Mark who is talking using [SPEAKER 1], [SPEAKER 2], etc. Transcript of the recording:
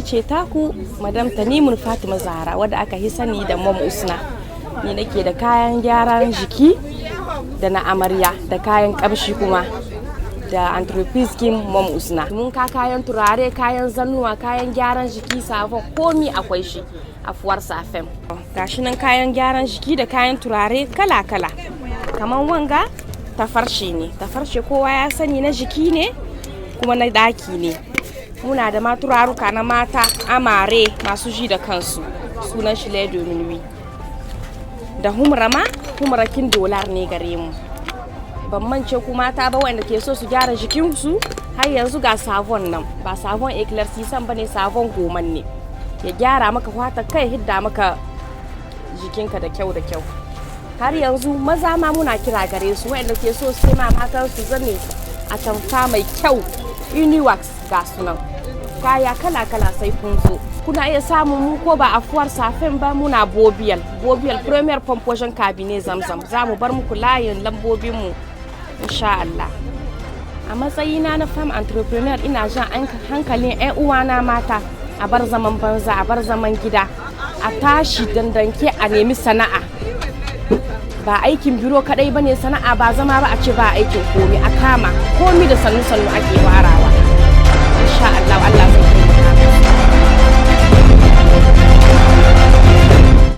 [SPEAKER 1] Ni ce taku Madam Tanimun Fatima Zahra, wadda aka hi sani da Mom Usna. Ni nake da kayan gyaran jiki da na amarya da kayan kamshi, kuma da entreprise kin Mom Usna. Mun ka kayan turare, kayan zannuwa, kayan gyaran jiki, savon, komi akwai shi a foire Safem. Gashi nan, kayan gyaran jiki da kayan turare kala-kala. Kamar wanga tafarshe ne, tafarshe kowa ya sani, na jiki ne kuma na daki ne. Muna da ma turaruka na mata amare masu ji da kansu, sunan shi Lait de Minuit. Da humra ma, humrakin dolar ne gare mu. Ban mance ku mata ba wanda ke so su gyara jikinsu, har yanzu ga savon nan, ba savon éclaircissant ba ne, savon gommant ne, ya gyara maka fata kai, hidda maka jikinka da kyau da kyau. Har yanzu maza ma muna kira gare su, wanda ke so sai ma matan su zane atamfa mai kyau, uniwax, ga sunan kaya kala kala, sai kun zo. Kuna iya samun mu ko ba a foire Safem ba, muna Bobial, Bobial première pompe, wajen cabinet Zamzam. Za mu bar muku layin lambobin mu insha Allah. A matsayina na femme entrepreneur, ina jan hankalin 'yan uwana mata a bar zaman banza, a bar zaman gida, a tashi dandanke a nemi sana'a. Ba aikin biro kadai bane sana'a, ba zama ba a ce ba aikin komi. A kama komi da sannu sannu ake farawa. Insha Allah, Allah zai taimaka.